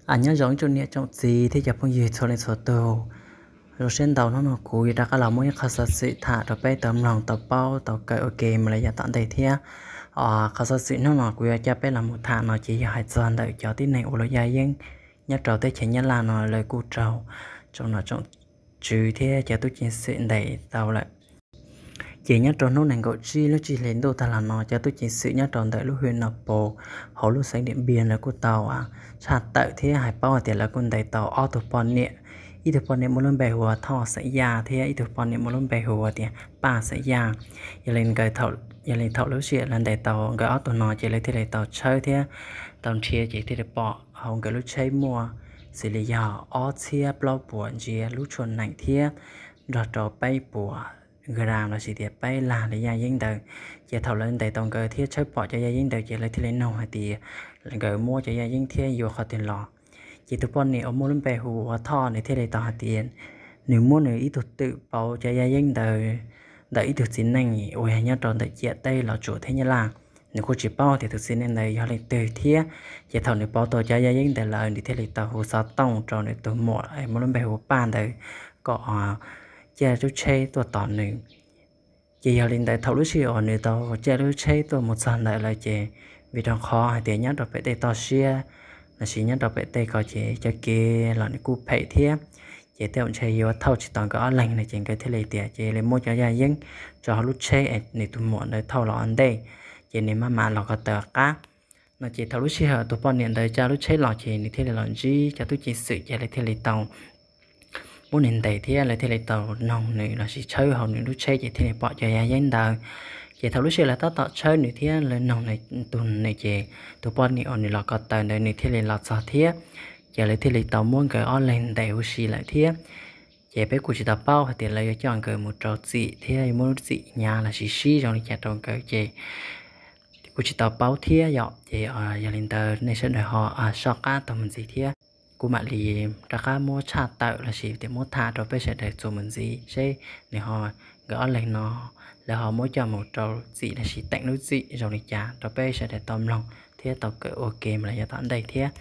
Aws, nyob zoo ib tsoom niam tsoom txiv thiab cov phooj ywg txhua leej txhua tus. Zoo siab ntau hnub no kuv yuav rov qab los muab ib qho xov xwm tham rau peb tau mloog tau paub tau kawm ua ke mus lawm yav tom ntej thiab. Qhov xov xwm hnub no kuv yuav coj peb los mus tham no ces yog hais txog ntawm cov tib neeg ua luam yaj yeeb nyob rau teb chaws Nyab Laj no lawv kuj raug tsoom nom tsoom tswv thiab cov tub ceev xwm ntes tau lawm. Ces nyob rau hnub nees nkaum tsib lub tsib hlis ntuj tag los no cov tub ceev xwm nyob rau ntawm lub hwm Noo Pos hauv lub xeev Diam Npiam lawv kuj tau tshaj tawm thiab hais paub hais tias lawv kuj ntes tau ob tug poj niam, ib tug poj niam muaj lub npe hu ua Thoj xeem Yaj thiab ib tug poj niam muaj lub npe hu ua tias Paj xeem Yaj. Yog li thaum lub sij hawm lawv ntes tau nkawd ob tug no ces lawv thiaj li tau tshawb thiab tau nrhiav ces thiaj li pom hauv nkawd lub tsheb muaj xws li yog ob txhiab plaub puas ntsiav lub tshuaj nees thiab nrog rau peb puas gram lossis tias peb lag li yaj yeeb ntawd. Ces thaum lawv ntes tau nkawd thiab tshawb pom cov yaj yeeb ntawd ces lawv thiaj li nug hais tias nkawd muab cov yaj yeeb thiab yuav qhov twg los. Ces tus poj niam uas muaj lub npe hu ua Thoj nws thiaj li tau hais tias nws muab nws ib tug twm pauv cov yaj yeeb ntawd ntawm ib tug txiv neej uas yog nyob rau ntawm ciam teb Los Tsuas thiab Nyab Laj. Nws kuj tsis paub tias tus txiv neej ntawd yog leej twg thiab. Ces thaum nws pauv tau cov yaj yeeb ntawd lawm nws thiaj li tau hu xov tooj rau nws tus muam muaj lub npe hu ua Paj ntawd kom caij lub tsheb tuaj tos nws. Ces yog li ntawd thaum lub sij hawm uas nws tau caij lub tsheb tuaj mus txog ntawd lawm ces vim rau qhov hais tias nyob rau pem tej toj siab lossis nyob rau pem tej ko ces cov kev los nws kuj phem thiab. Ces tej zaum ntshe yuav thauj tsis tau nkawd ob leeg no ces nkawd thiaj li tias ces li muab cov yaj yeeb tso hauv lub tsheb es nws tus muam ntawd thauj los ua ntej, ces nws maj mam los ko taw qab no. Ces thaum lub sij hawm tus poj niam ntawd caij lub tsheb los ces nws thiaj li los ntsib cov tub ceev xwm ces lawv thiaj li tau muab nws ntes thiab lawv thiaj li tau noog nws lossis tshawb hauv nws lub tsheb ces thiaj li pom cov yaj yeeb ntawd. Ces thaum lub sij hawm lawv tab tom tshawb nws thiab lawv noog nws tus nws ces tus poj niam uas nws los ko taw ntawd nws thiaj li los txog thiab. Ces lawv thiaj li tau muab nkawd ob leeg ntes huv si lawm thiab. Ces peb kuj tsis tau paub hais tias lawv yuav coj nkawd mus rau txim thiab yuav muab lub txim hnyav lossis sib zoo li cas rau nkawd ces kuj tsis tau paub thiab yom. Ces yog li ntawd nej sawv daws ho soj qab taug mus ntxiv thiab. Kuv mam li rov qab muab tshaj tawm lossis tias muab tham rau peb sawv daws txuas mus ntxiv seb nws ho, nkawd ob leeg no lawv ho muab coj mus rau txim lossis teem lub txim zoo li cas rau peb sawv daws tau mloog thiab tau kawm ua ke mus lawm yav tom ntej thiab.